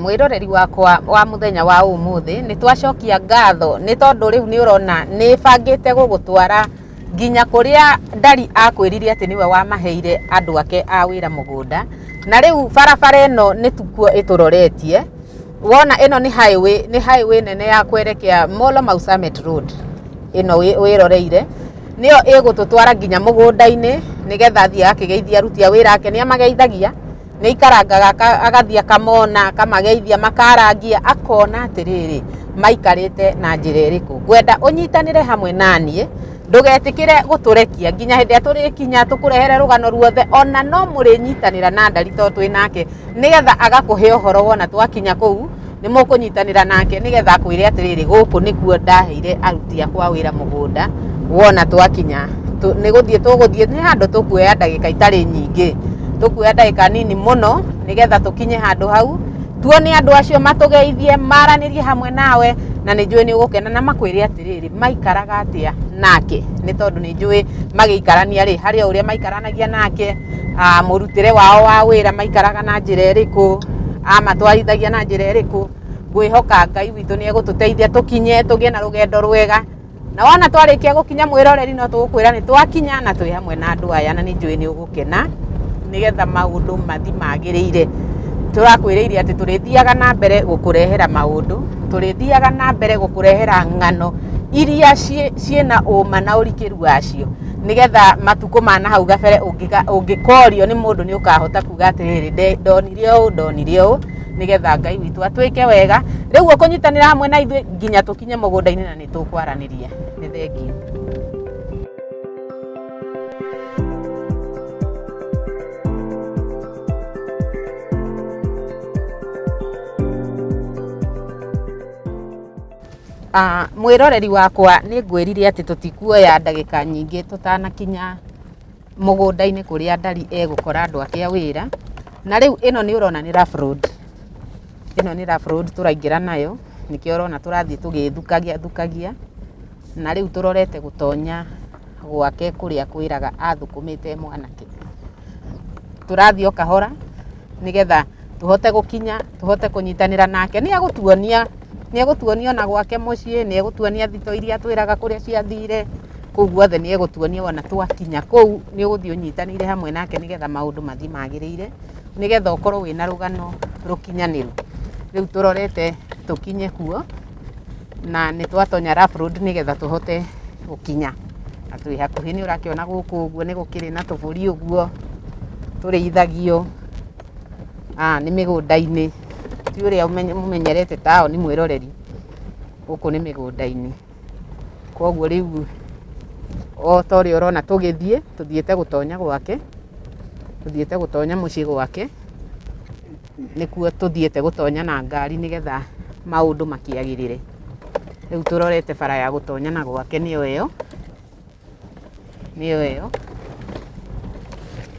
Mwĩroreri wakwa wa mũthenya wa ũmũthĩ, nĩ twacokia ngatho nĩ tondũ rĩu nĩ ũrona nĩ bangĩte gũgũtwara nginya kũrĩa Ndari akwĩrire atĩ nĩwe wamaheire andũ ake a wĩra mũgũnda. Na rĩu barabara ĩno nĩ kuo ĩtũroretie. Wona ĩno nĩ highway, nĩ highway nene ya kwerekea Molo Mau Summit Road ĩno wĩroreire. Nĩyo ĩgũtũtwara nginya mũgũnda-inĩ nĩgetha athiĩ akĩgeithie aruti a wĩra ake. Nĩ amageithagia? Nĩ aikarangaga agathiĩ akamona, akamageithia, makarangia, akona atĩrĩrĩ, maikarĩte na njĩra ĩrĩkũ. Ngwenda ũnyitanĩre hamwe naniĩ, ndũgetĩkĩre gũtũrekia nginya hĩndĩ ĩrĩa tũrĩkinya tũkũrehere rũgano ruothe, ona no mũrĩnyitanĩra na Ndari tondũ twĩ nake, nĩgetha agakũhe ũhoro wona twakinya kũu, nĩ mũkũnyitanĩra nake nĩgetha akwĩre atĩrĩrĩ, gũkũ nĩkuo ndaheire aruti akwa a wĩra mũgũnda, wona twakinya nĩ gũthiĩ tũgũthiĩ, nĩ handũ tũkuoya ndagĩka itarĩ nyingĩ, tũkuoya ndagĩka nini mũno nĩgetha tũkinye handũ hau, tuone andũ acio matũgeithie, maranĩrie hamwe nawe, na nĩ njũĩ nĩ ũgũkena na makwĩre atĩrĩrĩ, maikaraga atĩa nake, nĩ tondũ nĩ njũĩ magĩikarania rĩ, harĩ o ũrĩa maikaranagia nake, mũrutĩre wao wa wĩra maikaraga na njĩra ĩrĩkũ, amatwarithagia na njĩra ĩrĩkũ. Ngwĩhoka Ngai witũ nĩ egũtũteithia tũkinye tũgĩe na rũgendo rwega. Na wona twarĩkia gũkinya mwĩroreri no tũgũkwĩra nĩ twakinya na twĩ hamwe na andũ aya na nĩ njũĩ nĩ ũgũkena nĩgetha maũndũ mathi magĩrĩire. Tũrakwĩrĩire atĩ tũrĩthiaga na mbere gũkũrehera maũndũ, tũrĩthiaga na mbere gũkũrehera ng'ano iria ciĩna ũma na ũrikĩru wacio. Nĩgetha matukũ ma na hau gabere ũngĩkorio nĩ mũndũ nĩ ũkahota kuga atĩrĩrĩ, ndonire ũũ, ndonire ũũ, nĩgetha Ngai witũ atwĩke wega. Rĩu ũkũnyitanĩra hamwe na ithuĩ nginya tũkinye mũgũnda-inĩ na nĩ tũkwaranĩria. Nĩ thengiũ. Ah, mwĩroreri wakwa nĩ ngwĩrire atĩ tũtikuoya ndagĩka nyingĩ tũtanakinya mũgũnda-inĩ kũrĩa Ndari egũkora andũ ake a wĩra. Na rĩu ĩno nĩ ũrona nĩ rough road, ĩno nĩ rough road tũraingĩra nayo, nĩkĩo ũrona tũrathiĩ tũgĩthukagia thukagia. Na rĩu tũrorete gũtonya gwake kũrĩa akwĩraga athũkũmĩte e mwanake. Tũrathiĩ o kahora nĩgetha tũhote gũkinya, tũhote kũnyitanĩra nake. Nĩ egũtuonia, nĩ egũtuonia ona gwake mũciĩ, nĩ egũtuonia thitoo iria atwĩraga kũrĩa ciathire, kũu guothe nĩ egũtuonia wona twakinya kũu, nĩ ũgũthiĩ ũnyitanĩire hamwe nake nĩgetha maũndũ mathiĩ magĩrĩire, nĩgetha ũkorwo wĩna rũgano rũkinyanĩru. Rĩu tũrorete tũkinye kuo, na nĩ twatonya rough road nĩgetha tũhote gũkinya. Na twĩ hakuhĩ nĩ ũrakĩona gũkũ ũguo nĩ gũkĩrĩ na tũbũri ũguo tũrĩithagio. Nĩ mĩgũnda-inĩ, ti ũrĩa mũmenyerete taũni mwĩroreri, gũkũ nĩ mĩgũnda-inĩ. Koguo rĩu o ta ũrĩa ũrona tũgĩthiĩ, tũthiĩte gũtonya gwake, tũthiĩte gũtonya mũciĩ gwake, nĩkuo tũthiĩte gũtonya na ngari nĩgetha maũndũ makĩagĩrĩre. Rĩu tũrorete bara ya gũtonya na gwake nĩyo ĩyo. Nĩyo ĩyo.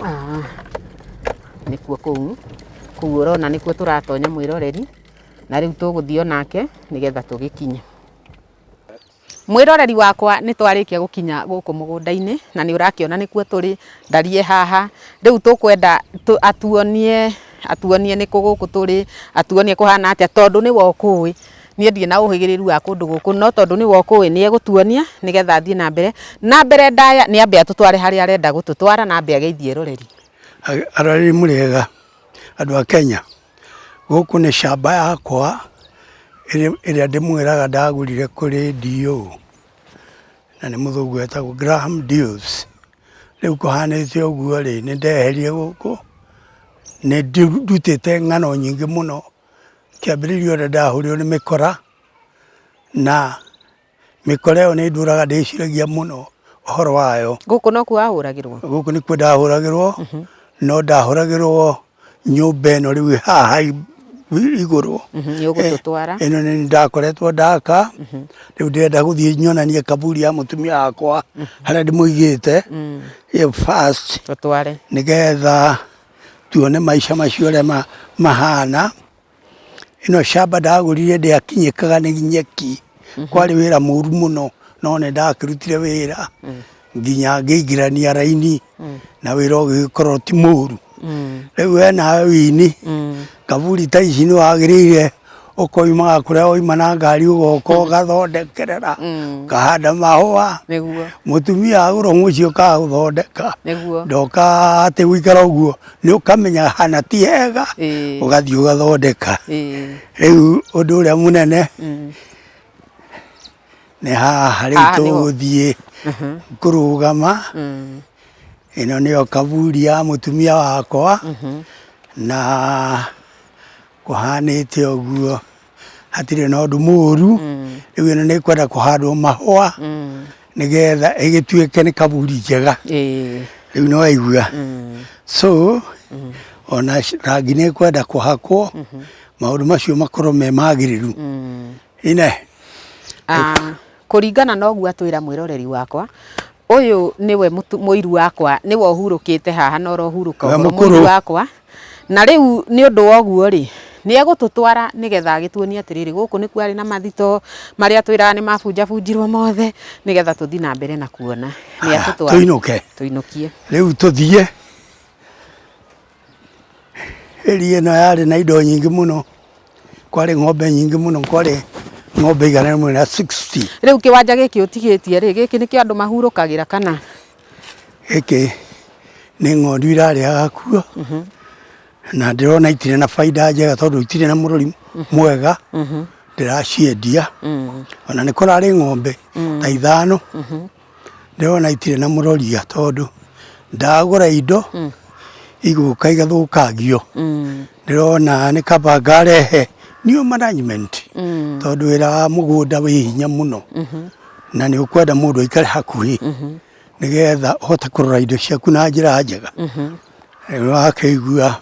Ah, nĩkuo kũu. Kũu ũrona nĩkuo tũratonya mwĩroreri, na rĩu tũgũthiĩ o nake nĩgetha tũgĩkinye. Mwĩroreri wakwa nĩ twarĩkia gũkinya gũkũ mũgũnda-inĩ na nĩ ũrakĩona nĩkuo tũrĩ, ndariĩ haha. Rĩu tũkwenda atuonie, atuonie nĩkũ gũkũ tũrĩ, atuonie kũhana atĩa tondũ nĩwe ũkũĩ. Niĩ ndirĩ na ũhĩgĩrĩru wa kũndũ gũkũ no tondũ nĩwe ũkũĩ nĩ egũtuonia nĩgetha athiĩ na mbere. Na mbere ndaya nĩ ambe atũtware harĩa arenda gũtũtwara na ambe ageithie eroreri. Aroreri mũrĩega andũ a Kenya, gũkũ nĩ shamba yakwa ĩrĩa ndĩmwĩraga ndagũrire kũrĩ DO, na nĩ mũthũngũ etagwo Graham Dews. Rĩu kũhanĩte ũguo rĩ, nĩ ndeherire gũkũ, nĩ ndutĩte ng'ano nyingĩ mũno. Kĩambĩrĩria ũrĩa ndahũrirwo nĩ mĩkora, na mĩkora ĩyo nĩ ndũraga ndĩciragia mũno ũhoro wayo. Gũkũ nokuo wahũragĩrwo? Gũkũ nĩkuo ndahũragĩrwo, no ndahũragĩrwo nyũmba ĩno rĩu ĩ haha igũrũ. Nĩ ũgũtũtwara. Ĩno nĩ ndakoretwo ndaka, rĩu ndĩrenda gũthiĩ nyonanie kaburi ya mũtumia wakwa harĩa ndĩmũigĩte ĩyo first. Tũtware. Nĩgetha tuone maica macio ũrĩa mahana. Ĩno shamba ndagũrire ndĩakinyĩkaga nĩ nyeki, kwarĩ wĩra mũru mũno, no nĩ ndakĩrutire wĩra nginya ngĩingĩrania raini na wĩra ũgĩkorwo ti mũru. Rĩu we nawe wini, Kaburi ta ici nĩ wagĩrĩire ũkoimaga kũrĩa wauma na ngari ũgoka ũgathondekerera, ũkahanda mahũa. Nĩguo. Mũtumia agũrwo mũciĩ ũkaga gũthondeka. Nĩguo. Ndoka atĩ gũikara ũguo nĩ ũkamenya hana ti hega, ũgathiĩ ũgathondeka. Rĩu ũndũ ũrĩa mũnene nĩ haha rĩu Haha nĩho. tũgũthiĩ kũrũgama. Ĩno nĩyo kaburi ya mũtumia wakwa, na kũhanĩte ũguo hatirĩ na ũndũ mũru. Rĩu ĩno nĩ ĩkwenda kũhandwo mahũa nĩgetha ĩgĩtuĩke nĩ kaburi njega. Rĩu nĩ waigua. So ona rangi nĩ ĩkwenda kũhakwo, maũndũ macio makorwo me magĩrĩru. Ine. Kũringana na ũguo atwĩra mwĩroreri wakwa, ũyũ nĩwe mũiru wakwa, nĩwe ũhurũkĩte haha na ũrohurũka We ũhoro mũkũrũ. mũiru wakwa. Na rĩu nĩ ũndũ wa ũguo rĩ, nĩ egũtũtwara nĩgetha agĩtuonie atĩrĩrĩ, gũkũ nĩkuo arĩ na mathito marĩa twĩraga nĩ mabunjabunjirwo mothe, nĩgetha tũthiĩ na mbere na kuona. Nĩ atũtwara. Tũinũke. Tũinũkie. Rĩu tũthiĩ. Ĩria ĩno yarĩ na indo nyingĩ mũno, kwarĩ ng'ombe nyingĩ mũno, kwarĩ ng'ombe 160. Rĩu kĩwanja gĩkĩ ũtigĩtie rĩ, gĩkĩ nĩkĩo andũ mahurũkagĩra kana? Gĩkĩ nĩ ng'ondu irarĩaga kuo, na ndĩrona itirĩ na baida njega tondũ itirĩ na mũrori mwega, ndĩraciendia. Ona nĩ kũrarĩ ng'ombe ta 5, ndĩrona itirĩ na mũroria tondũ ndagũra indo igũka igathũkangio. Ndĩrona nĩ kaba ngarehe new management, tondũ wĩra wa mũgũnda wĩ hinya mũno, na nĩ ũkwenda mũndũ aikare hakuhĩ nĩgetha ũhote kũrora indo ciaku na njĩra njega. Rĩu wakĩigua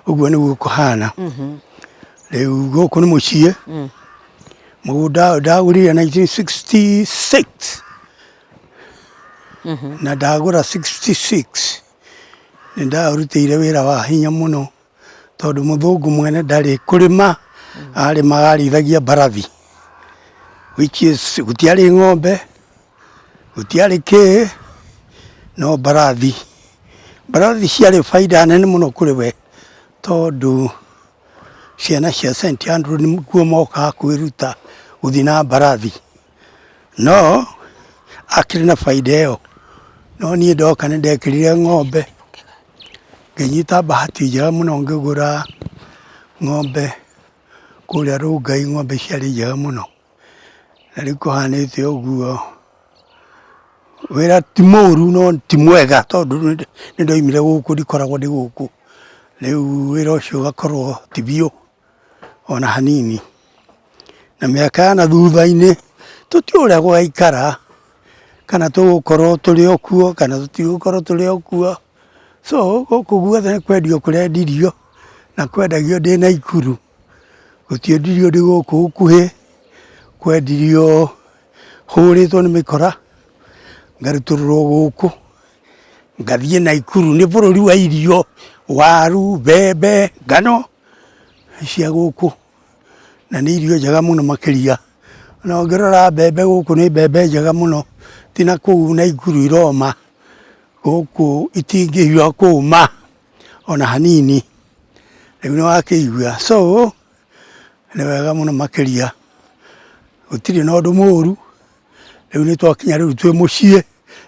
ũguo nĩguo kũhana. Rĩu gũkũ nĩ mũciĩ, mũgũnda ũyũ ndagũrire 1966, na ndagũra 66 nĩ ndaũrutĩire wĩra wa hinya mũno, tondũ mũthũngũ mwene ndarĩ kũrĩma, arĩmaga arĩithagia mbarathi, which is gũtiarĩ ng'ombe, gũtiarĩ kĩ, no mbarathi. Mbarathi ciarĩ baida nene mũno kũrĩ we, tondũ ciana cia St Andrew nĩkuo mokaga kwĩruta gũthiĩ na mbarathi. No akĩrĩ na baida ĩyo, no niĩ ndoka nĩ ndekĩrire ng'ombe, ngĩnyita bahati njega mũno ngĩgũra ng'ombe kũrĩa Rũngai, ng'ombe ciarĩ njega mũno. Na rĩu kũhanĩte ũguo, wĩra ti mũru no ti mwega tondũ nĩ ndoimire gũkũ ndikoragwo ndĩ gũkũ. Rĩu wĩra ũcio ũgakorwo ti biũ ona hanini. Na mĩaka ya na thutha-inĩ tũtiũĩ ũrĩa gũgaikara, kana tũgũkorwo tũrĩ o kuo kana tũtigũkorwo tũrĩ o kuo. So gũkũ guothe nĩ kwendio kũrendirio, na kwendagio ndĩ Naikuru, gũtiendirio ndĩ gũkũ gũkuhĩ, kwendirio hũrĩtwo nĩ mĩkora, ngarutũrũrwo gũkũ, ngathiĩ Naikuru. Nĩ bũrũri wa irio, waru, mbembe, ngano cia gũkũ, na nĩ irio njega mũno makĩria. Na ũngĩrora mbembe gũkũ nĩ mbembe njega mũno, ti na kũu Naikuru iroma, gũkũ itingĩhiũha kũma ona hanini. Rĩu nĩ wakĩigua, so nĩ wega mũno makĩria, gũtirĩ na ũndũ mũru. Rĩu nĩ twakinya rĩu twĩ mũciĩ,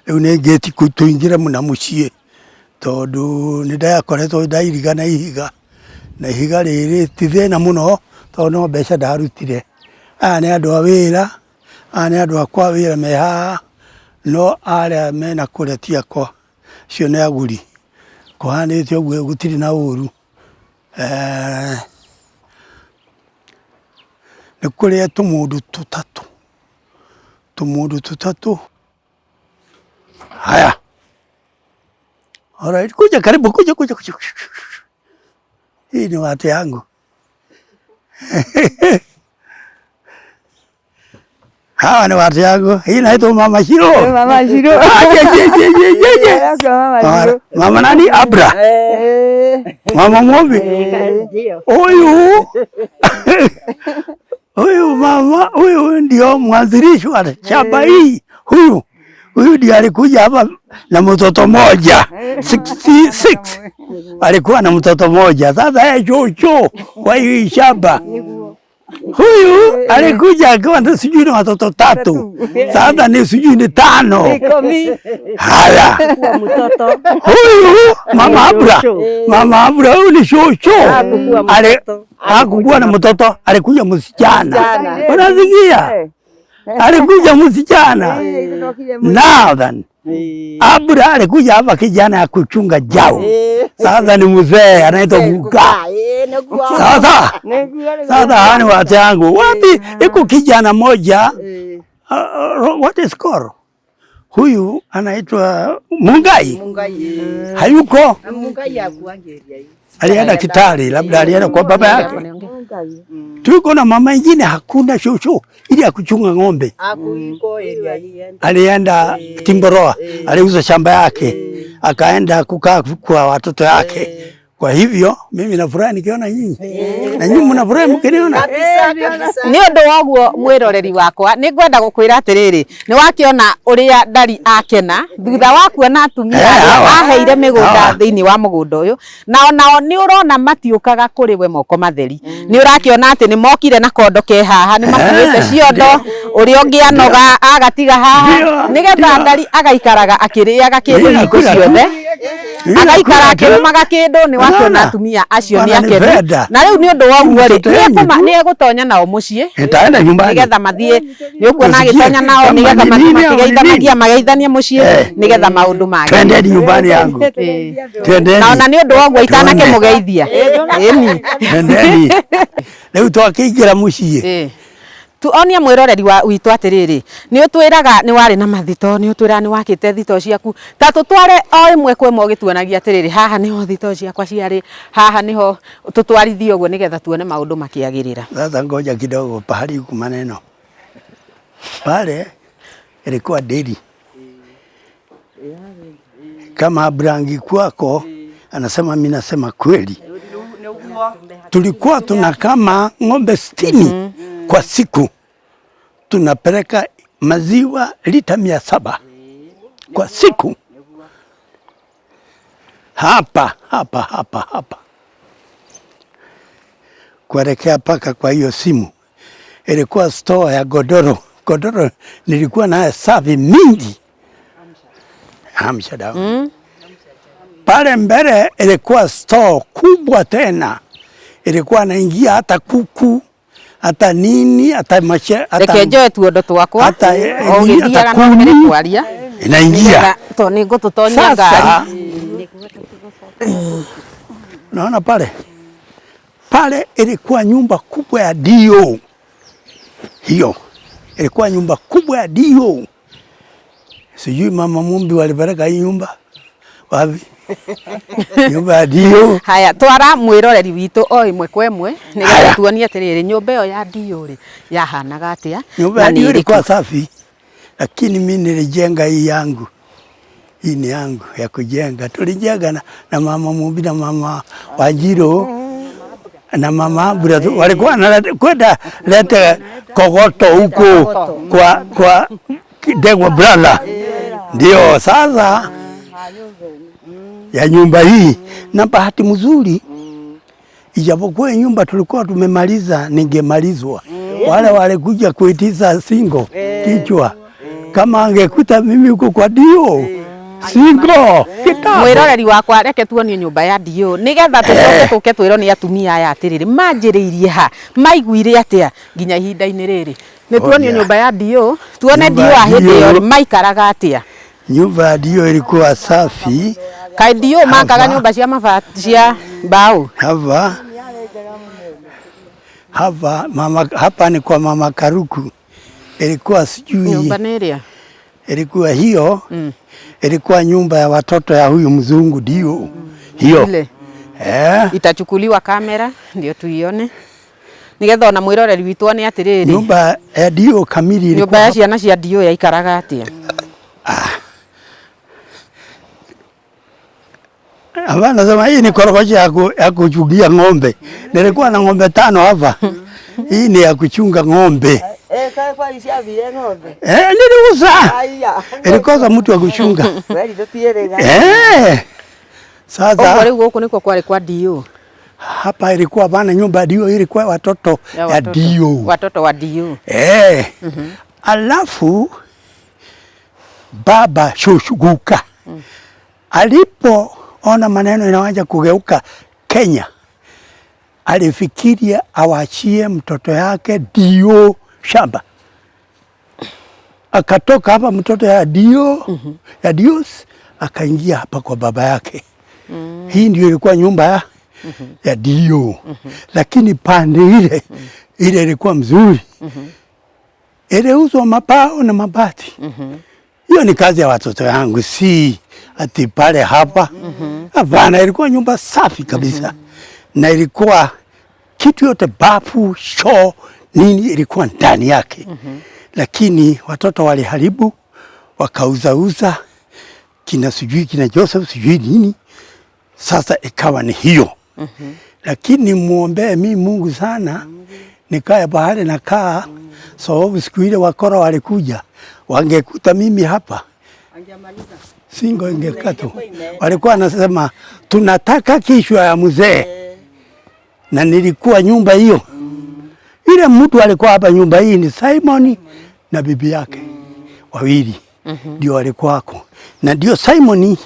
rĩu nĩ ngĩti tũingĩre na mũciĩ, tondũ nĩ ndakoretwo ndairiga na ihiga, na ihiga rĩrĩ ti thĩna mũno, tondũ no mbeca ndarutire. Aya nĩ andũ a wĩra, aya nĩ andũ akwa a wĩra me haha, no arĩa mena kũrĩa ti akwa, acio nĩ agũri. Kũhanĩte ũguo gũtirĩ na ũru. Nĩ kũrĩ tũmũndũ tũtatũ, tũmũndũ tũtatũ. Haya. Alright, kuja karibu, kuja kuja kuja. Hii ni watu yangu. Hawa ni watu yangu. Hii inaitwa Mama Shiro. Mama Shiro. Je, je, je, je, je, je. Mama Shiro. Mama nani? Abra. Mama Mwobi. Ndio. Huyu huyu mama huyu ndio mwanzilishi wa shamba hii. Huyu Huyu ndiye alikuja hapa na mtoto moja 66 alikuwa na mtoto moja. Sasa yeye chocho kwa hii shamba. Huyu alikuja akiwa na sijui na watoto tatu, sasa ni sijui ni tano. Haya, huyu mama Abra, mama Abra huyu ni shosho, hakukuwa na mtoto, alikuja msichana. Unasikia? Alikuja msichana. Now then, Abra alikuja hapa kijana ya kuchunga jau. Sasa ni mzee anaitwa Guka. Sasa sasa hani watu yangu wapi? Iko kijana moja what is called? Huyu anaitwa Mungai. Hayuko. Alienda Kitale, labda alienda kwa baba yake. Tuko na mama ingine hakuna shosho ili ya kuchunga ng'ombe. Alienda Timboroa, aliuza shamba yake, akaenda kukaa kwa watoto yake. Kwa hivyo mimi nafurahi nikiona nyinyi. Na nyinyi mnafurahi mkiniona. Nĩ ũndũ wa ũguo mwĩroreri wakwa nĩ ngwenda gũkwĩra atĩrĩrĩ nĩ wakĩona ũrĩa Ndari akena thutha wa kuona atumia arĩa aheire mĩgũnda thĩinĩ wa mũgũnda ũyũ, na onao nĩ ũrona matiũkaga kũrĩ we moko matheri. Nĩ ũrakĩona atĩ nĩ mokire na kondo ke haha, nĩ makuĩte ciondo, ũrĩa ũngĩ anoga agatiga haha nĩgetha Ndari agaikaraga akĩrĩaga kĩndũ hingo ciothe, agaikara akĩrũmaga kĩndũ. Nĩ wakĩona atumia acio nĩ akenu, na rĩu nĩ ũndũ wa ũguo rĩ nĩ egũtonya nao mũciĩ Nitaenda nyumbani nĩgetha mathiĩ, nĩ ũkuona agĩtonya nao nĩgetha mathiĩ makĩgeithanagia, mageithanie mũciĩ nĩgetha maũndũ magĩre. Twendeni nyumbani yangu. Twendeni. Na ona nĩ ũndũ wa ũguo itanakĩmũgeithia. Ĩni. Twendeni. Rĩu twakĩingĩra mũciĩ. Tuonie mwĩroreri wa witũ atĩrĩrĩ, nĩ ũtwĩraga nĩ warĩ na mathito, nĩ ũtwĩraga nĩ wakĩte thito ciaku, ta tũtware o ĩmwe kwa ĩmwe ũgĩtuonagia atĩrĩrĩ, haha nĩho thito ciakwa ciarĩ, haha nĩho, tũtwarithie ũguo nĩgetha tuone maũndũ makĩagĩrĩra. Sasa ngoja kidogo, pahali huku maneno pale ilikuwa deri kama brangi kwako anasema, mimi nasema kweli, tulikuwa tuna kama ng'ombe 60 kwa siku, tunapeleka maziwa lita 700 kwa siku hapa hapa hapa hapa kuelekea paka kwa hiyo simu. Ilikuwa store ya godoro. Godoro nilikuwa naye safi mingi. Hamsha down. Pale mbele ilikuwa store kubwa tena, ilikuwa naingia hata kuku hata nini hata mashe hata Reke njoe tuondo twakwa hata o ũgĩthiaga na mbere kwaria inaingia to nĩ ngũtũtonyia ngari. Naona pale pale ilikuwa nyumba kubwa ya DO. Hiyo ilikuwa nyumba kubwa ya DO. Sijui mama Mumbi walipeleka hii nyumba wapi? Nyumba ya DO. Haya, twara mwĩroreri witũ o ĩmwe kwa ĩmwe nĩgetha tuonie atĩrĩrĩ, nyũmba ĩyo ya DO rĩ yahanaga atĩa. Nyumba ya DO ilikuwa safi, lakini mimi nilijenga hii yangu. Hii ni yangu ya kujenga. Tulijenga na mama Mumbi na mama Wanjiru na mama Abura, walikuwa kwenda lete kogoto huko kwa Ndegwa brother. Ndio sasa ya nyumba hii. Na bahati mzuri, ijapokuwa nyumba tulikuwa tumemaliza, ningemalizwa. Wale walikuja kuitiza singo kichwa. Kama angekuta mimi huko kwa DO singo kitambo. Mwĩroreri wakwa, reke tuonie nyũmba ya DO nĩgetha tũcoke tũke twĩrwo nĩ atumia aya atĩrĩrĩ, manjĩrĩirie ha, maiguire atĩa nginya ihinda-inĩ rĩrĩ. Nĩ tuonie nyũmba ya DO, tuone DO a hĩndĩ ĩyo maikaraga atĩa. Nyumba ya DO ilikuwa safi. Kaĩ DO makaga nyũmba cia mabati cia mbao? Hapa hapa mama, hapa ni kwa mama Karuku. Ilikuwa sijui nyumba nĩ ĩrĩa ilikuwa hiyo. Ilikuwa nyumba ya watoto ya huyu mzungu DO hiyo. Ile. Itachukuliwa kamera ndio tuione nigetha ona mwĩroreri witũ one atĩrĩrĩ, Nyumba ya DO kamili ilikuwa nyũmba ya ciana cia DO yaikaraga atĩa. Hapana, nasema hii ni korogosho ya kuchungia ng'ombe. Nilikuwa na ng'ombe 5 hapa. Hii ni ya kuchunga ng'ombe. Eh, kwa kwa iciathire ng'ombe. Eh, niliuza. Aya. Ilikosa mtu wa kuchunga. Kweli tũtiĩrĩga. Eh. Ũguo Sasa rĩu gũkũ nĩkuo kwarĩ kwa DO. hapa ilikuwa bana nyumba dio ilikuwa watoto Ya ya watoto. dio. Watoto wa DO. Eh. Alafu baba shushuguka alipoona maneno inaanza kugeuka Kenya, alifikiria awachie mtoto yake dio shamba. Akatoka hapa mtoto ya dio ya Dios akaingia hapa kwa baba yake. Hii ndio ilikuwa nyumba ya dio, lakini pande ile ile ilikuwa mzuri, iliuzwa mabao na mabati. Hiyo ni kazi ya watoto yangu, si ati pale hapa. Hapana, ilikuwa nyumba safi kabisa na ilikuwa kitu yote, bafu, choo, nini ilikuwa ndani yake. Lakini watoto waliharibu, wakauzauza kina sijui kina Joseph sijui nini, sasa ikawa ni hiyo. Lakini muombee mi Mungu sana, nikae bahali nakaa, sababu siku ile wakora walikuja, wangekuta mimi hapa singo ingekatwa. Walikuwa wanasema tunataka kichwa ya mzee, na nilikuwa nyumba hiyo. Ile mtu alikuwa hapa nyumba hii ni Simon na bibi yake wawili ndio walikuwa wako, na ndio Simon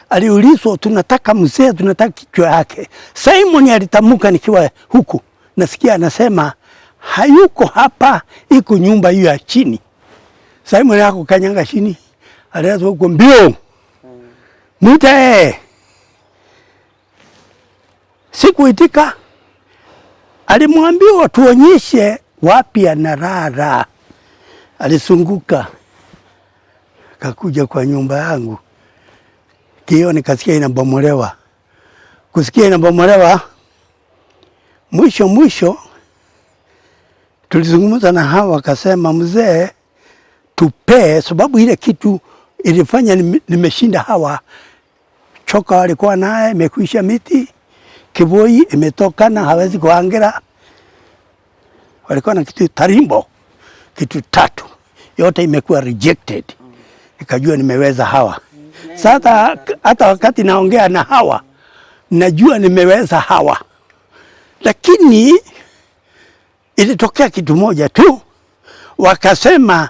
aliulizwa, tunataka mzee, tunataka kichwa yake. Simon alitamka nikiwa huku nasikia anasema hayuko hapa, iko nyumba hiyo ya chini. Simon yako kanyanga chini, alianza huko mbio, mwite. Sikuitika. Alimwambiwa tuonyeshe wapi analala. Alisunguka kakuja kwa nyumba yangu, kio nikasikia inabomolewa. Kusikia inabomolewa, mwisho mwisho tulizungumza na hawa, wakasema mzee, tupee, sababu ile kitu ilifanya nimeshinda hawa. Choka walikuwa naye imekwisha miti, kiboi imetokana, hawezi kuangira. Walikuwa na kitu tarimbo, kitu tatu, yote imekuwa rejected. Nikajua nimeweza hawa. Sasa hata wakati naongea na hawa najua nimeweza hawa, lakini ilitokea kitu moja tu, wakasema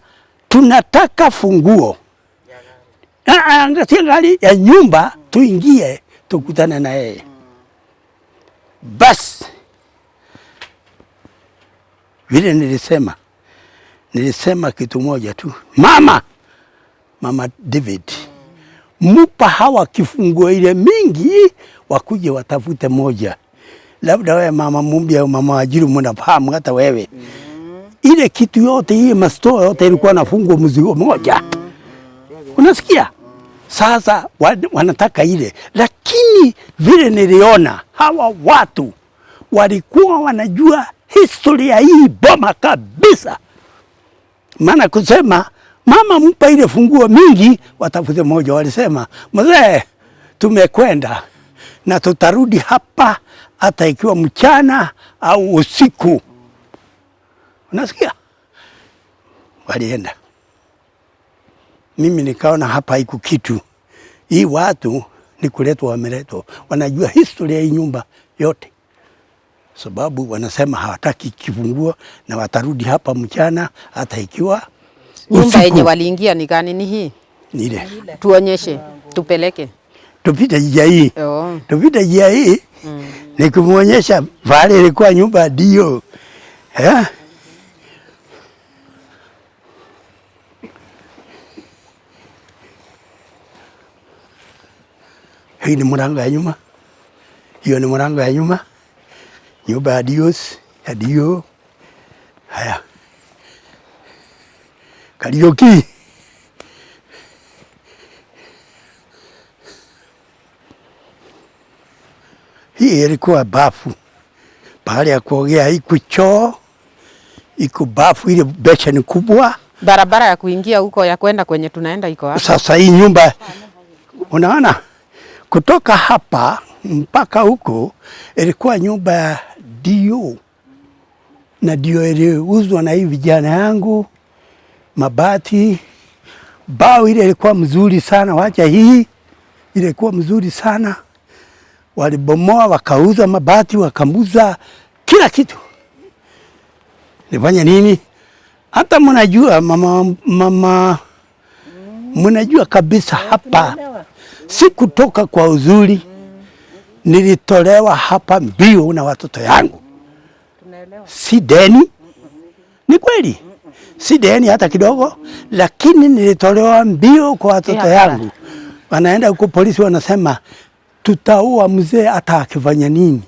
tunataka funguo si gari ya nyumba, tuingie tukutane na yeye. Bas vile nilisema kitu moja tu, mama mama David, mupa hawa kifunguo ile mingi, wakuje watafute moja. Labda wewe mama Mumbi au mama Wajiru mnafahamu hata wewe ile kitu yote hii mastoa yote ilikuwa nafungwa mzigo moja, unasikia? Sasa wanataka ile, lakini vile niliona hawa watu walikuwa wanajua historia hii boma kabisa, maana kusema mama mpa ile funguo mingi watafute moja, walisema mzee, tumekwenda na tutarudi hapa hata ikiwa mchana au usiku. Unasikia? Walienda. Mimi nikaona hapa haiku kitu. Hii watu ni kuletwa, wameletwa, wanajua historia hii nyumba yote, sababu wanasema hawataki kifunguo na watarudi hapa mchana hata ikiwa Nyumba usiku. yenye waliingia ni gani? Ni hii? Ni ile Tuonyeshe, tupeleke. tupite njia hii, Oh. tupite njia hii nikumuonyesha pale ilikuwa nyumba ndio eh? Hii ni mlango ya nyuma, hiyo ni mlango ya nyuma, nyumba ya Dios ya Dio. Haya, Kariuki. Hii ilikuwa bafu, pahali ya kuogea, iko choo, iko bafu, ile besheni kubwa. Barabara ya kuingia huko ya kwenda kwenye tunaenda iko hapa. Sasa hii nyumba unaona, kutoka hapa mpaka huko ilikuwa nyumba ya dio. Na ndio iliuzwa na hii vijana yangu, mabati, bao ile ilikuwa mzuri sana, wacha hii ilikuwa mzuri sana. Walibomoa wakauza mabati, wakamuza kila kitu. Nifanye nini? Hata mnajua mama, mama mnajua kabisa hapa si kutoka kwa uzuri, nilitolewa hapa mbio na watoto yangu, si deni. Ni kweli si deni hata kidogo, lakini nilitolewa mbio kwa watoto yangu. Wanaenda huko polisi, wanasema tutaua mzee hata akifanya nini,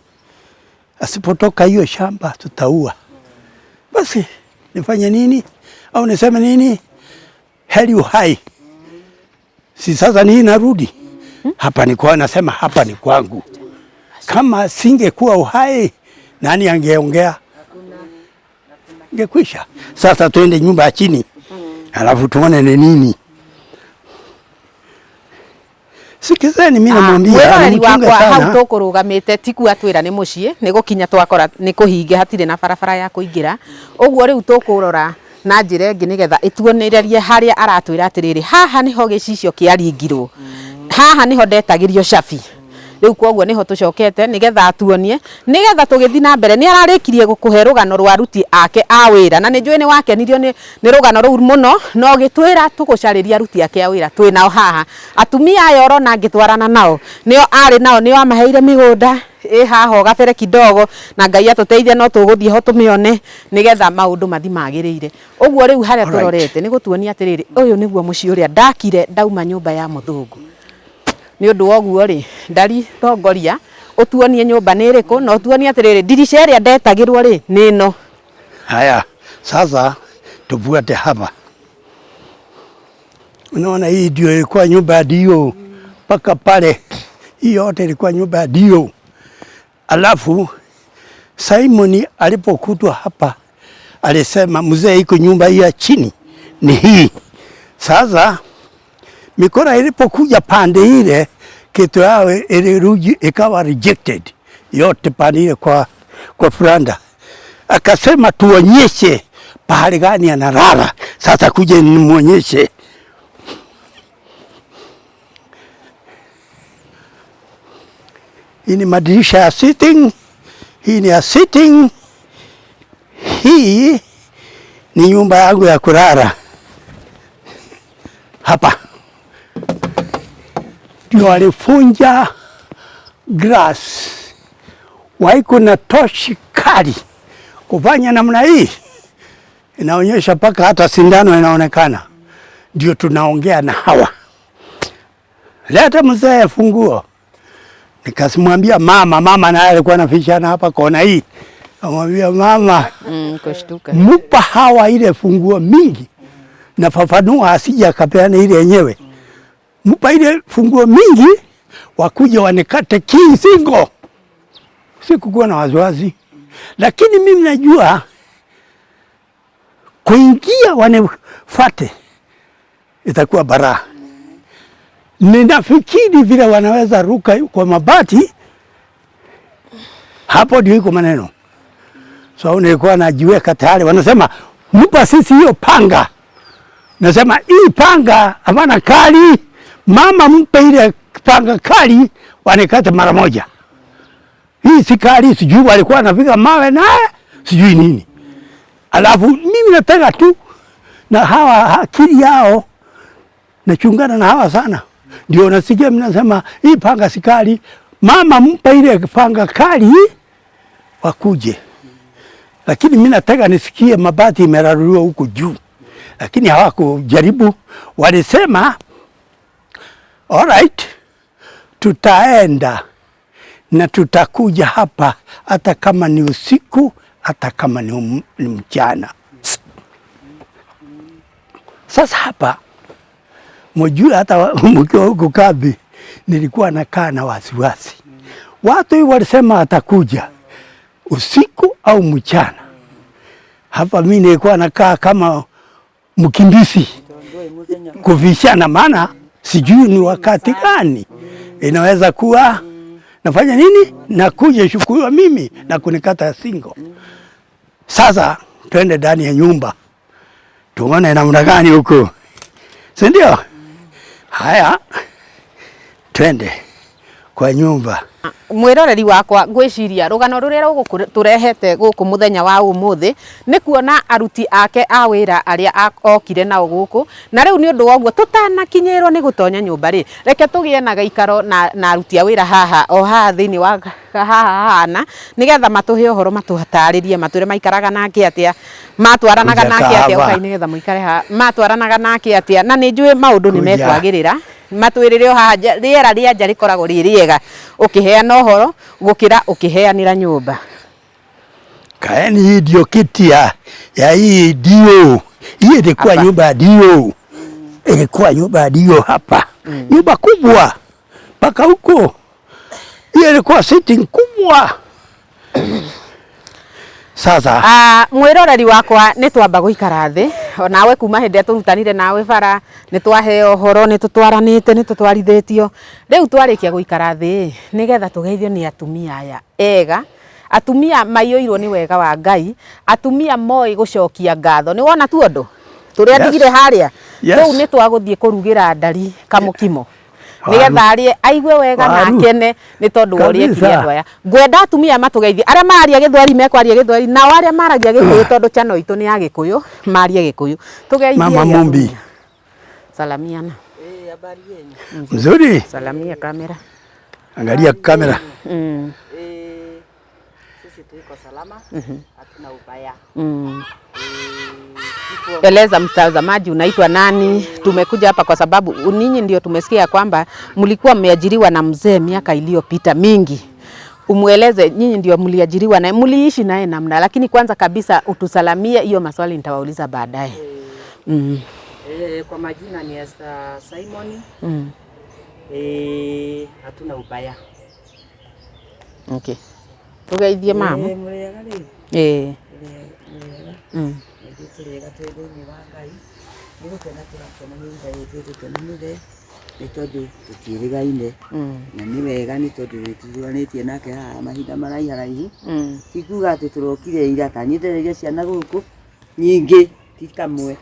asipotoka hiyo shamba tutaua. Basi nifanye nini au niseme nini? Heri uhai. Si sasa nii narudi hapa, ni kwa nasema hapa ni kwangu. Kama singekuwa uhai, nani angeongea? Ingekwisha. Sasa tuende nyumba ya chini, alafu tuone ni nini. Sikizeni, mimi namwambia Mwĩroreri anamchunga wakwa hau sana. Tũkũrũgamĩte tikuga twĩra nĩ mũciĩ nĩ gũkinya twakora nĩ kũhinge hatirĩ na barabara ya kũingĩra ũguo rĩu tũkũrora na njĩra ĩngĩ nĩgetha ĩtuonererie harĩa aratwĩra atĩrĩrĩ, haha nĩho gĩcicio kĩaringirwo, haha nĩho ndetagĩrio cabi. Rĩu koguo nĩho tũcokete nĩgetha atuonie nĩgetha tũgĩthiĩ na mbere. Nĩ ararĩkirie gũkũhe rũgano rwa aruti ake a wĩra na nĩ njũĩ nĩ wakenirio nĩ rũgano rũu mũno na ũgĩtwĩra tũgũcarĩria aruti ake a wĩra. Twĩ nao haha atumia aya ũrona ngĩtwarana nao nĩo arĩ nao, nĩo amaheire mĩgũnda ĩ haha o gabere kidogo, na Ngai atũteithie no tũgũthiĩ ho tũmĩone nĩgetha maũndũ mathi magĩrĩire. Ũguo rĩu harĩa tũrorete nĩ gũtuonia atĩrĩrĩ, ũyũ nĩguo mũciĩ ũrĩa ndakire ndauma nyũmba ya mũthũngũ. Nĩ ũndũ wa ũguo rĩ, ndari tongoria ũtuonie nyũmba nĩ ĩrĩkũ na ũtuonie atĩrĩrĩ, ndirica ĩrĩa ndetagĩrwo rĩ nĩ ĩno. Haya, sasa tufuate hapa. Unaona hii ndio ilikuwa nyumba ya Dio mpaka pale, hii yote ilikuwa nyumba ya Dio. Alafu Simon alipokutwa hapa alisema mzee, iko nyumba hii ya chini ni hii. Sasa mikora ilipokuja pande ile, kitu yao ilirudi ikawa rejected yote pande ile kwa Franda. Akasema tuonyeshe pahali gani analala. Sasa kuja nimuonyeshe. Hii ni madirisha ya sitting, hii ni ya sitting, hii ni nyumba yangu ya kulala hapa. Ndio walifunja glass, waiko na toshi kali kufanya namna hii, inaonyesha mpaka hata sindano inaonekana. Ndio tunaongea na hawa, leta mzee funguo. Nikasimwambia mama, mama naye alikuwa anafishana hapa kona hii, kamwambia mama, Kushtuka. Mupa hawa ile funguo mingi, nafafanua asije akapeana ile yenyewe. Mupa ile funguo mingi, wakuja wanikate kisingo. Sikukuwa na wasiwasi, lakini mimi najua kuingia wanifate itakuwa baraa. Ninafikiri vile wanaweza ruka kwa mabati, hapo ndio iko maneno. So nilikuwa najiweka tayari, wanasema mpa sisi hiyo panga. Nasema hii panga hapana kali, mama mpe ile panga kali, wanikate mara moja. Hii si kali, sijui walikuwa wanapiga mawe naye, sijui nini. Alafu mimi nataka tu na hawa akili yao nachungana na hawa sana. Ndio nasikia mnasema hii panga si kali, mama mpe ile panga kali wakuje. Lakini mimi nataka nisikie mabati imeraruliwa huku juu, lakini hawakujaribu. Walisema all right, tutaenda na tutakuja hapa hata kama ni usiku, hata kama ni mchana. Sasa hapa mjue, hata mkiwa huku kambi, nilikuwa nakaa na wasiwasi. Watu hii walisema atakuja usiku au mchana. Hapa mimi nilikuwa nakaa kama mkimbizi kuvishana, maana sijui ni wakati gani inaweza kuwa nafanya nini, nakuja shukuliwa mimi na kunikata singo. Sasa twende ndani ya nyumba tuone namna gani huku, si ndio? Haya, twende kwa nyumba. Mwiroreri wakwa, ngwiciria rugano ruria rũgũtũrehete gũkũ mũthenya wa ũmũthĩ nĩ kuona aruti ake a wĩra arĩa okire nao gũkũ. Na rĩu nĩ ũndũ wa ũguo, tũtanakinyĩrwo nĩ gũtonya nyũmba rĩ, reke tũgĩe na gaikaro na aruti a wĩra haha o haha thĩinĩ wa haha hahana, nĩgetha matũhe ũhoro, matũtarĩrie, matwĩre maikaraga nake atĩa, matwaranaga Kuja nake atĩa. kahaba. Ũkai nĩgetha mũikare haha. Matwaranaga nake atĩa? Na nĩ njũĩ maũndũ nĩ Kuja. mekwagĩrĩra. Matwĩrĩre o haha rĩera rĩa nja rĩkoragwo rĩ rĩega ũkĩheana ũhoro gũkĩra ũkĩheanĩra nyũmba. Kaeni, hii ndio kiti ya hii dio. Hii ilikuwa Hapa. nyumba ya dio, ilikuwa nyumba ya dio hapa, nyumba kubwa mpaka huko. Hiyo ilikuwa sitting kubwa. Sasa Ah, mwĩroreri wakwa, nĩ twamba gũikara thĩ onawe kuma hĩndĩ ĩrĩa tũrutanire nawe bara, nĩ twaheo ũhoro, nĩ tũtwaranĩte, nĩ tũtwarithĩtio. Rĩu twarĩkia gũikara thĩ nĩgetha tũgeithio nĩ atumia aya ega, atumia maiyũirwo nĩ wega wa Ngai, atumia moĩ gũcokia ngatho. Nĩ wona tu ũndũ tũrĩa ndigire harĩa. Yes. Tũu nĩ twagũthiĩ kũrugĩra ndari kamũkimo Waru. nĩgetha arĩe aigue wega na Waru. akene nĩ tondũ wa ũrĩa ekire. Kabisa. Andũ aya, ngwenda atumia matũgeithie. Arĩa mararia Gĩthweri mekwaria Gĩthweri, nao arĩa maragia Gĩkũyũ, tondũ channel itũ nĩ ya Gĩkũyũ, marie Gĩkũyũ. Tũgeithie Mama Mumbi. atumia. Salamiana. Eh, habari yenu? Mzuri, Salamia kamera. Angalia kamera. Eh, sisi tuiko salama, hatuna ubaya. Eh, tuko Eleza mtazamaji unaitwa nani? Tumekuja hapa kwa sababu ninyi ndio tumesikia kwamba mlikuwa mmeajiriwa na mzee miaka iliyopita mingi. Umweleze nyinyi ndio mliajiriwa naye, mliishi naye namna, lakini kwanza kabisa utusalamie. Hiyo maswali nitawauliza baadaye. Eh, kwa majina ni Esther Simon. Eh, hatuna ubaya. Okay. Tugeithie mama. Eh, mũrĩega rĩ? Mũrĩega. Ithuĩ tũrĩega, twĩ thĩinĩ wa Ngai. Nĩ gũkena tũrakena nĩ Ngai ĩtũkenanĩre nĩ tondũ tũtiĩrĩgaine na nĩ wega nĩ tondũ nĩ tũtũranĩtie nake haha mahinda maraiharaihu. Ti kuga atĩ tũrokire ira, ta niĩ ndereire ciana gũkũ nyingĩ ti kamwe,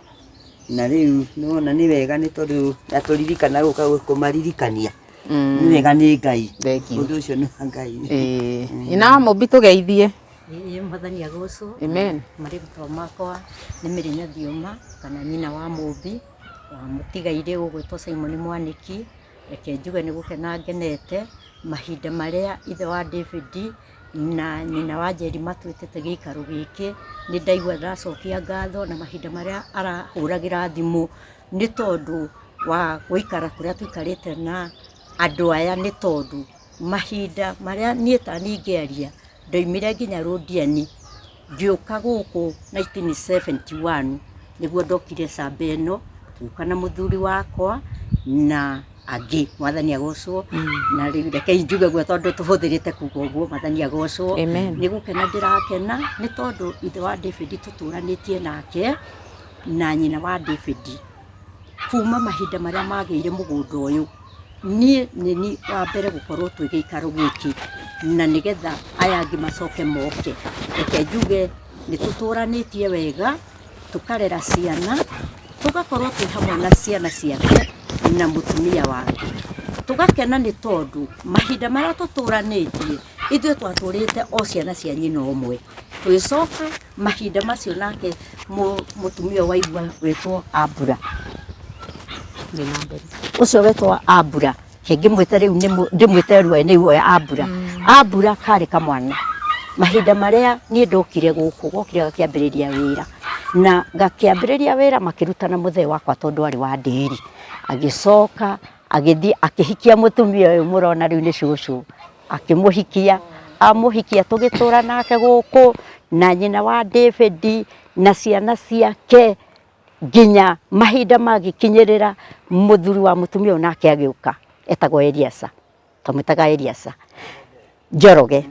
na rĩu nĩwona nĩ wega nĩ tondũ atũririkana gũka kũmaririkania. Nĩ wega nĩ Ngai. Thank you. Ũndũ ũcio nĩ wa Ngai. Ĩĩ. Ina Mũmbi, tũgeithie. Ĩĩ, Mwathani agocwo. Amen. Marĩtwa makwa nĩ Mĩrĩnya Thiũma kana nyina wa Mũmbi wa mũtigairĩ ũgwĩtwo Simon Mwanĩki. Reke njuge nĩ gũkena ngenete mahinda marĩa ithe wa David na nyina wa Njeri matuĩtĩte gĩikaro gĩkĩ. Nĩ ndaigua ndacokia ngatho na mahinda marĩa arahũragĩra thimũ nĩ tondũ wa gũikara kũrĩa tũikarĩte na andũ aya, nĩ tondũ mahinda marĩa niĩ ta niĩ ngĩaria ndoimire nginya Rũndiani ngĩũka gũkũ 1971 nĩguo ndokire camba ĩno, ngĩũka na mũthuri wakwa na angĩ. Mwathani agocwo. Na rĩu reke njuge guo tondũ tũhũthĩrĩte kuga ũguo. Mwathani agocwo. Amen. Nĩ gũkena ndĩrakena nĩ tondũ ithe wa David tũtũranĩtie nake na nyina wa David kuma mahinda marĩa magĩire mũgũnda ũyũ. Niĩ nĩ ni wa mbere gũkorwo twĩ gĩikaro gĩkĩ na nĩgetha aya angĩ macoke moke. Reke njuge nĩ tũtũranĩtie wega, tũkarera ciana, tũgakorwo twĩ hamwe na ciana ciake na mũtumia wake, tũgakena nĩ tondũ mahinda marĩa tũtũranĩtie ithuĩ twatũrĩte o ciana cia nyina ũmwe. Tũgĩcoka mahinda macio nake mũtumia ũyũ waigua wĩtwo Ambura, Thiĩ na mbere. Ũcio wetwo Ambura, ngĩmwĩte rĩu ndĩmwĩte rĩu nĩ guoya. Ambura, Ambura karĩ kamwana mahinda marĩa niĩ ndokire gũkũ, gokire gakĩambĩrĩria wĩra na gakĩambĩrĩria wĩra makĩrutana mũthee wakwa tondũ arĩ wa ndĩri. Agĩcoka agĩthiĩ akĩhikia mũtumia ũyũ mũrona rĩu nĩ cũcũ. Akĩmũhikia, amũhikia tũgĩtũra nake gũkũ na nyina wa David na ciana ciake nginya mahinda magĩkinyĩrĩra mũthuri wa mũtumia ũyũ nake agĩũka, etagwo Eliasa, twamwĩtaga Eliasa Njoroge.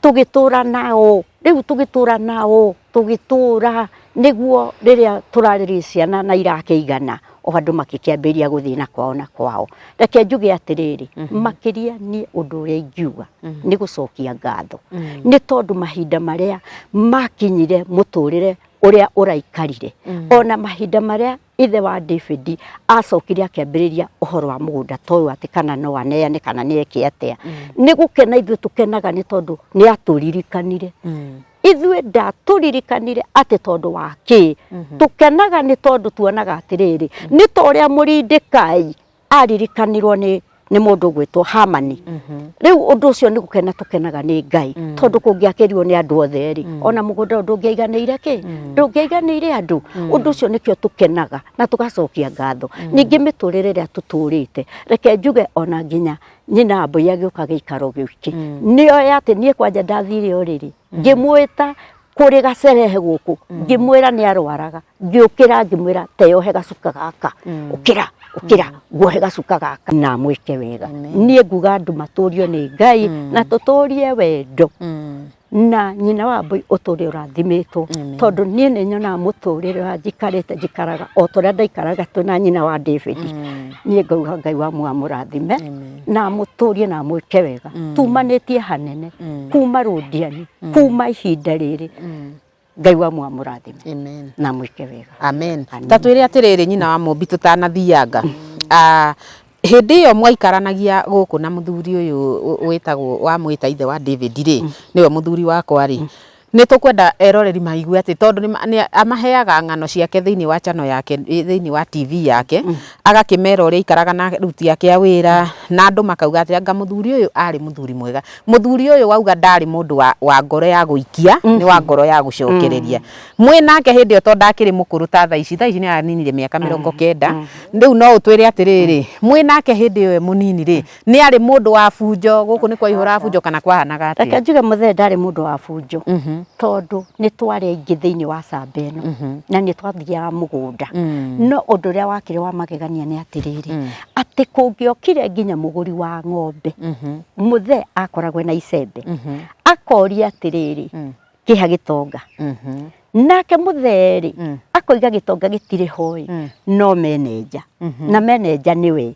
Tũgĩtũra nao rĩu, tũgĩtũra nao, tũgĩtũra nĩguo rĩrĩa tũrarĩria ciana na irakĩigana. O andũ makĩkĩambĩrĩria gũthiĩ na kwao na kwao. Reke njuge atĩrĩrĩ, makĩria niĩ ũndũ ũrĩa ingiuga nĩ gũcokia ngatho, nĩ tondũ mahinda marĩa makinyire mũtũrĩre ũrĩa ũraikarire, ona mahinda marĩa ithe wa David acokire akĩambĩrĩria ũhoro wa mũgũnda ta ũyũ atĩ kana no aneane kana nĩ eke atĩa, nĩ gũkena ithuĩ tũkenaga nĩ tondũ nĩ atũririkanire. Ithuĩ ndatũririkanire atĩ tondũ wa kĩ? Tũkenaga nĩ tondũ tuonaga atĩrĩrĩ, nĩ ta ũrĩa Mũrindikai aririkanirwo nĩ nĩ mũndũ ũgwĩtwo Hamani. Rĩu ũndũ ũcio nĩ gũkena tũkenaga nĩ Ngai, tondũ kũngĩakĩrirwo nĩ andũ othe rĩ, ona mũgũnda ũyũ ndũngĩaiganĩire kĩ? Ndũngĩaiganĩire andũ. Ũndũ ũcio nĩkĩo tũkenaga na tũgacokia ngatho. Ningĩ mĩtũrĩre ĩrĩa tũtũrĩte, reke njuge ona nginya nyina wa Mbũi agĩũka gĩikaro gĩkĩ, nĩoĩ atĩ niĩ kwanja ndathire ũrĩrĩ, ngĩmwĩta kũrĩ gacerehe gũkũ, ngĩmwĩra nĩ arwaraga, ngĩũkĩra ngĩmwĩra teyohe gacuka gaka, ũkĩra ũkĩra nguohe gacuka gaka, na mwĩke wega. Niĩ nguga andũ matũrio nĩ Ngai na tũtũrie wendo na nyina wa Mbũi ũtũre ũrathimĩtwo, tondũ niĩ nĩ nyonaga mũtũrĩre ũrĩa njikarĩte, njikaraga o ta ũrĩa ndaikaraga twĩna nyina wa David. Niĩ ngauga Ngai wa muoyo amũrathime na amũtũrie na amwĩke wega. Tumanĩtie hanene kuma rũndiani, kuma ihinda rĩrĩ, Ngai wa muoyo amũrathime Amen. na amwĩke wega. Amen. Amen. Ta twĩre atĩrĩrĩ nyina wa Mũmbi tũtanathianga. Hĩndĩ ĩyo mwaikaranagia gũkũ na mũthuri ũyũ wĩtagwo wamwĩta ithe wa David rĩ, nĩwe mũthuri wakwa rĩ, nĩ tũkwenda eroreri maigue atĩ tondũ nĩ amaheaga ng'ano ciake thĩinĩ wa channel yake, thĩinĩ wa TV yake, agakĩmera ũrĩa aikaraga na aruti ake a wĩra, na andũ makauga atĩ anga mũthuri ũyũ arĩ mũthuri mwega. Mũthuri ũyũ wauga ndarĩ mũndũ wa ngoro ya gũikia, nĩ wa ngoro ya gũcokereria. Mwĩ nake hĩndĩ ĩyo tondũ ndakĩrĩ mũkũrũ ta thaa ici, thaa ici nĩ araninire mĩaka 90, rĩu no ũtwĩre atĩrĩrĩ, mwĩ nake hĩndĩ ĩyo e mũnini rĩ, nĩ arĩ mũndũ wa bunjo, gũkũ nĩ kwaihũraga bunjo kana kwahanaga atĩa? Reke njuge mũthee ndarĩ mũndũ wa bunjo, tondũ nĩ twarĩ aingĩ thĩinĩ wa camba ĩno, na nĩ twathiaga mũgũnda. No ũndũ ũrĩa wakĩrĩ wa magegania nĩ atĩrĩrĩ, atĩ kũngĩokire nginya mũgũri wa ng'ombe, mũthee akoragwo na icembe, akoria atĩrĩrĩ, kĩha gĩtonga. Nake mũthee rĩ, akoiga gĩtonga gĩtirĩ ho ĩ, no menenja. Na menenja nĩwe.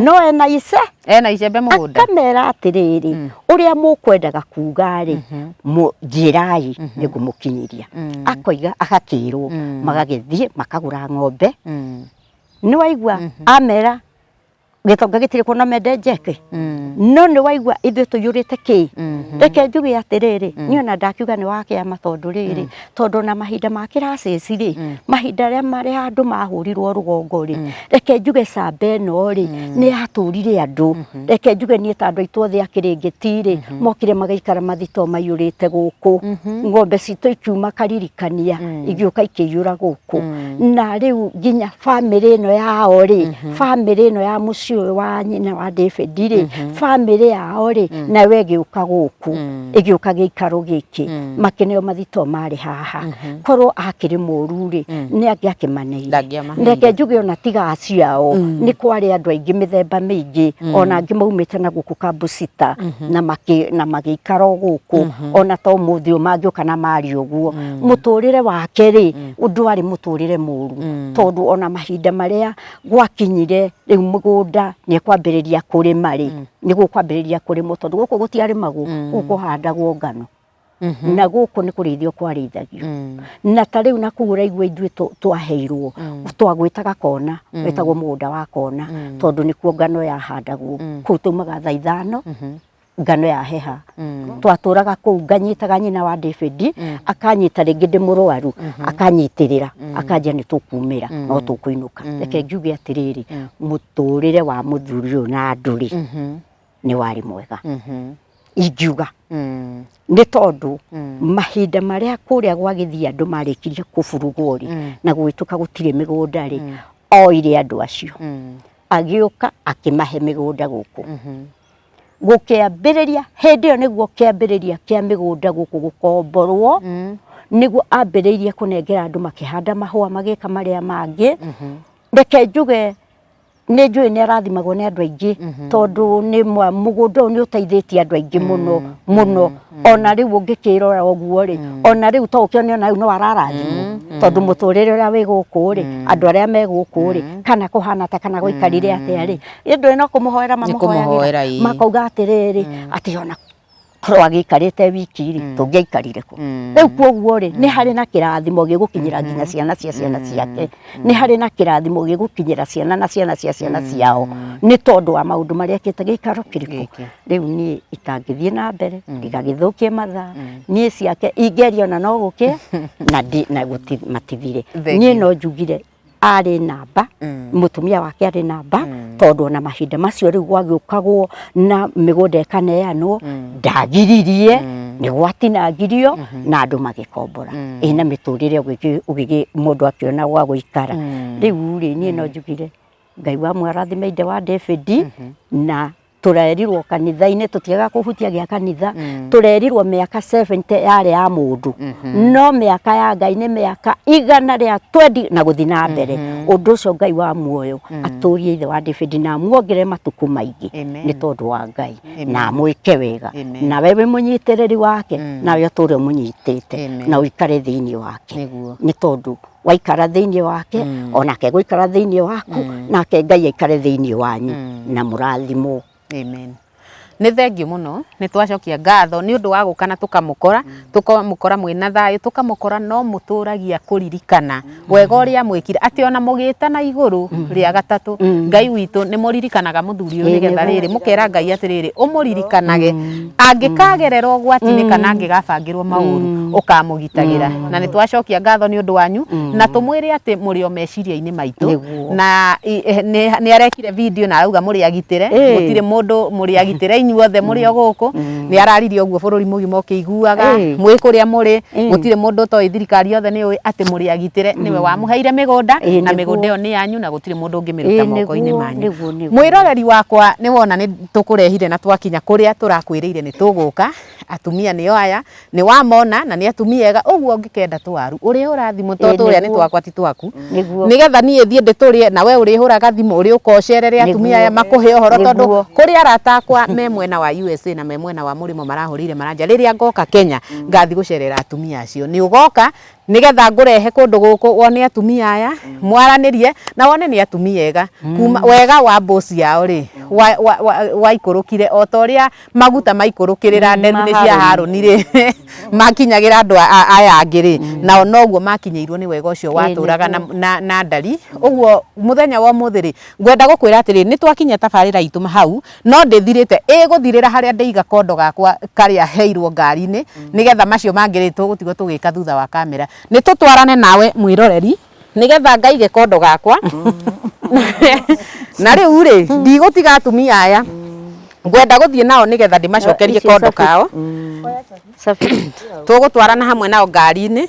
No ena ice. Ena icembe mũgũnda. Akamera atĩrĩrĩ, ũrĩa mũkwendaga kuga rĩ, njĩrai nĩngũmũkinyĩria. Akoiga agakĩrwo, magagĩthiĩ makagũra ng'ombe. Nĩwaigua amera gĩtonga gĩtirĩ kuona mende njeke. No nĩ waigua ithuĩ tũiyũrĩte kĩ? Reke njuge atĩrĩrĩ, niĩ ona ndakiuga nĩ wa kĩama tondũ rĩrĩ, tondũ ona mahinda ma kĩracĩci rĩ, mahinda arĩa marĩa andũ mahũrirwo rũgongo rĩ, reke njuge camba ĩno rĩ, nĩ yatũrire andũ. Reke njuge niĩ ta andũ aitũ othe a Kĩrĩngĩti rĩ, mokire magaikara mathitoo maiyũrĩte gũkũ. Ng'ombe citũ ikiuma Karirikania, igĩũka ikĩiyũra gũkũ. Na rĩu nginya bamĩrĩ ĩno yao rĩ, bamĩrĩ ĩno ya mũciĩ ũyũ wa nyina wa David rĩ, bamĩrĩ yao rĩ, nayo ĩgĩũka gũkũ, ĩgĩũka gĩikaro gĩkĩ, makĩneo mathitoo marĩ haha. Korwo akĩrĩ mũru rĩ, nĩ angĩakĩmaneire. Ndangĩamaheire. Reke njuge ona tiga acio ao, nĩ kwarĩ andũ aingĩ mĩthemba mĩingĩ, ona angĩ maumĩte na gũkũ Kambusita, na magĩikara o gũkũ, ona ta ũmũthĩ ũyũ mangĩũka na marie ũguo. Mũtũrĩre wake rĩ, ndwarĩ mũtũrĩre mũru, tondũ ona mahinda marĩa gwakinyire rĩu mũgũnda nĩ ekwambĩrĩria kũrĩma rĩ, nĩ gũkwambĩrĩria kũrĩmwo tondũ gũkũ gũtiarĩmagwo, gũkũ kũhandagwo ngano. Na gũkũ nĩ kũrĩithio kwarĩithagio. Na ta rĩu nakũu ũraigua ithuĩ twaheirwo, twagwĩtaga kona, wetagwo mũgũnda wa kona, tondũ nĩkuo ngano yahandagwo. Kũu taumaga thaa 5, ngano yaheha. Twatũraga kũu nganyitaga nyina wa David, akanyita rĩngĩ ndĩ mũrwaru, akanyitĩrĩra, akanjia nĩ tũkumĩra, no tũkũinũka. Reke njuge atĩrĩrĩ, mũtũrĩre wa mũthuri ũyũ na andũ rĩ, nĩ warĩ mwega. Ingiuga nĩ tondũ mahinda marĩa kũrĩa gwagĩthiĩ andũ marĩkirie kũburugwo rĩ, na gũgĩtuĩka gũtirĩ mĩgũnda rĩ, oire andũ acio agĩũka akĩmahe mĩgũnda gũkũ. Gũkĩambĩrĩria hĩndĩ ĩyo nĩguo kĩambĩrĩria kĩa mĩgũnda gũkũ gũkomborwo, nĩguo ambĩrĩirie kũnengera andũ makĩhanda mahũa magĩka marĩa mangĩ. Reke njuge nĩ njũĩ nĩ arathimagwo nĩ andũ aingĩ, tondũ nĩ mũgũnda ũyũ nĩ ũteithĩtie andũ aingĩ mũno mũno. Ona rĩu ũngĩkĩrora ũguo rĩ, ona rĩu to ũkĩone ona rĩu no ararathimwo. Tondũ mũtũrĩre ũrĩa wĩ gũkũ rĩ, andũ arĩa me gũkũ rĩ, kana kũhana ta kana gũikarire atĩa rĩ, ĩndũ no kũmũhoera kũmũhoera, mamũhoyagĩra, makauga atĩrĩrĩ, atĩ ona korwo agĩikarĩte wiki rĩ, tũngĩaikarire kũ? Rĩu koguo rĩ, nĩ harĩ na kĩrathimo gĩgũkinyĩra nginya ciana cia ciana ciake, nĩ harĩ na kĩrathimo gĩgũkinyĩra ciana na ciana cia ciana ciao, nĩ tondũ wa maũndũ marĩa ekĩte gĩikaro kĩrĩkũ. Gĩkĩ. Rĩu niĩ itangĩthiĩ na mbere ndigagĩthũkie mathaa, niĩ ciake ingĩaria ona no gũkĩe na na matithire. Thengiũ. Niĩ no njugire arĩ namba, mũtumia wake arĩ namba, tondũ ona mahinda macio rĩu gwagĩũkagwo na mĩgũnda ĩkaneanwo, ndagiririe, nĩ gwatinangirio na andũ magĩkombora. Ĩ na mĩtũrĩre ũgĩgĩ mũndũ akĩona gwa gũikara. Rĩu rĩ, niĩ no njugire Ngai wa mwarathime ithe wa David, na tũrerirwo kanitha-inĩ tũtiaga kũhutia gĩa kanitha, tũrerirwo mĩaka 70 yarĩ ya mũndũ, no mĩaka ya Ngai nĩ mĩaka 120 na gũthiĩ na mbere. Ũndũ ũcio Ngai wa muoyo atũrie ithe wa David na amuongerere matukũ maingĩ Amen. nĩ tondũ wa Ngai, Amen. na amwĩke wega, Amen. nawe wĩ mũnyitĩrĩri wake, nawe ũtũre ũmũnyitĩte Amen. na ũikare thĩinĩ wake, Nĩguo. nĩ tondũ waikara thĩinĩ wake, onake gũikara thĩinĩ waku, nake Ngai aikare thĩinĩ wanyu, na mũrathimwo. Amen. Nĩ thengiũ mũno, nĩ twacokia ngatho nĩ ũndũ wa gũka na tũkamũkora, tũkamũkora mwĩna thayũ, tũkamũkora no mũtũragia kũririkana wega ũrĩa mwĩkire, atĩ ona mũgĩtana igũrũ rĩa gatatũ, Ngai witũ nĩ mũririkanaga mũthuri ũyũ, nĩgetha rĩrĩ mũkera Ngai atĩrĩrĩ, ũmũririkanage angĩkagerera ũgwati-inĩ kana angĩgabangĩrwo maũru, ũkamũgitagĩra. Na nĩ twacokia ngatho nĩ ũndũ wanyu, na tũmwĩre atĩ mũrĩ o meciria-inĩ maitũ, Nĩguo. na nĩ arekire video na arauga mũrĩ agitĩre, gũtirĩ mũndũ mũrĩ agitĩre inyuothe mũrĩ o gũkũ. Nĩ araririe ũguo bũrũri mũgima ũkĩiguaga, mwĩ kũrĩa mũrĩ, gũtirĩ mũndũ ũtoĩ, thirikari yothe nĩ yũĩ atĩ mũrĩ agitĩre, nĩwe wamũheire mĩgũnda, na mĩgũnda ĩyo nĩ yanyu na gũtirĩ mũndũ ũngĩmĩruta moko-inĩ manyu. Nĩguo, nĩguo. Mwĩroreri wakwa, nĩ wona nĩ tũkũrehire na twakinya kũrĩa tũrakwĩrĩire nĩ tũgũka. Atumia nĩo aya, nĩ wamona na nĩ atumia ega, ũguo ũngĩkenda tũwaru ũrĩhũra thimũ, to tũrĩa nĩ twakwa ti twaku, nĩgetha niĩ thiĩ ndĩtũrĩe, na we ũrĩhũraga thimũ ũrĩũka ũcerere atumia aya makũhe ũhoro, tondũ kũrĩ arata akwa me mwena wa USA na me mwena wa mũrĩmo marahũrĩire maranja, rĩrĩa ngoka Kenya ngathiĩ gũcerera atumia acio. Nĩ ũgoka nĩgetha ngũrehe kũndũ gũkũ wone atumia aya, mwaranĩrie na wone nĩ atumia ega. Kuma wega wa boss yao rĩ, waikũrũkire o ta ũrĩa maguta maikũrũkĩrĩra nderu-inĩ cia Harũni rĩ, makinyagĩra andũ aya angĩ rĩ, nao noguo makinyĩirwo nĩ wega ũcio watũraga na ndari. Ũguo mũthenya wa ũmũthĩ rĩ, ngwenda gũkwĩra atĩrĩ, nĩ twakinyia tabarĩra itũ hau, no ndĩthirĩte, ĩgũthirĩra harĩa ndĩiga kondo gakwa karĩa heirwo ngari-inĩ, nĩgetha macio mangĩ rĩ, tũgũtigwo tũgĩka thutha wa kamera. Nĩ tũtwarane nawe mwĩroreri, nĩgetha ngaige kondo gakwa. Na rĩu rĩ, ndigũtiga atumia aya, ngwenda gũthiĩ nao nĩgetha ndĩmacokerie kondo kao. Tũgũtwarana hamwe nao ngari-inĩ.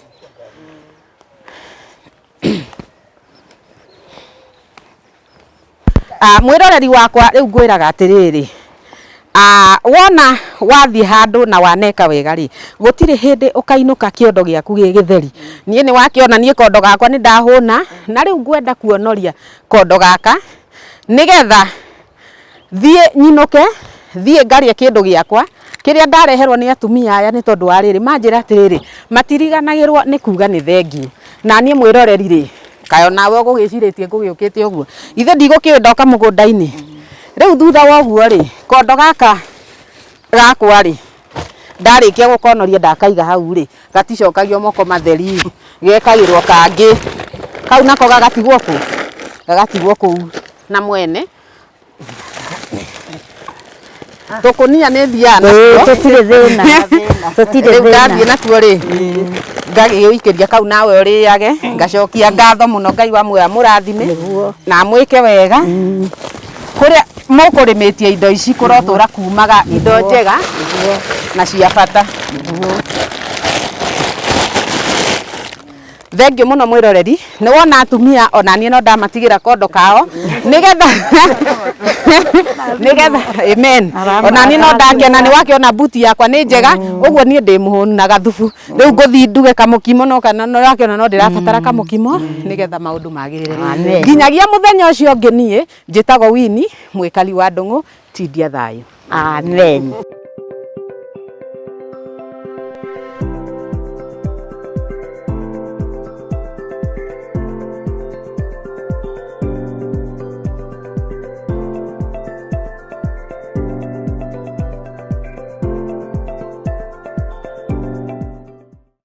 Mwĩroreri wakwa, rĩu ngwĩraga atĩrĩrĩ, wona wathiĩ handũ na waneka wega rĩ, gũtirĩ hĩndĩ ũkainũka kĩondo gĩaku gĩ gĩtheri. Niĩ nĩ wakĩona niĩ kondo gakwa nĩ ndahũna, na rĩu ngwenda kuonoria kondo gaka nĩgetha thiĩ nyinũke, thiĩ ngarĩe kĩndũ gĩakwa kĩrĩa ndareherwo nĩ atumia aya, nĩ tondũ wa rĩrĩ manjĩra atĩrĩrĩ, matiriganagĩrwo nĩ kuga nĩ thengiũ. Na niĩ mwĩroreri rĩ, kaĩ onawe ũgũgĩcirĩtie ngũgĩũkĩte ũguo, ithe ndigũkĩũĩ ndoka mũgũnda-inĩ. Rĩu thutha wa ũguo rĩ, kondo gaka gakwa rĩ, ndarĩkia gũkonoria ndakaiga hau rĩ, gaticokagio moko matheri, gekagĩrwo kangĩ, kau nako gagatigwo kũ? Gagatigwo kũu na mwene. Tũkũnia nĩ thiaga natuo. Tũtirĩ thĩna. Tũtirĩ Rĩu thĩna. ndathiĩ natuo rĩ, ngagĩũikĩria kau nawe ũrĩage, ngacokia ngatho mũno Ngai wa muoyo amũrathime na amwĩke wega. Kũrĩa mũkũrĩmĩtie indo ici kũrotũra kumaga indo njega na cia bata. Thengiũ mũno mwĩroreri, nĩ wona atumia ona niĩ no ndamatigĩra kondo kao nĩgetha nĩgetha amen, ona niĩ no ndakena, nĩ wakĩona buti yakwa nĩ njega ũguo, niĩ ndĩ mũhũnu na gathubu, rĩu ngũthiĩ nduge kamũkimo, no kana no wakĩona no ndĩrabatara kamũkimo nĩgetha maũndũ magĩrĩre. Amen. Nginyagia mũthenya ũcio ũngĩ, niĩ njĩtagwo Winnie Mwĩkali wa Ndũng'ũ, tindia thayũ. Amen.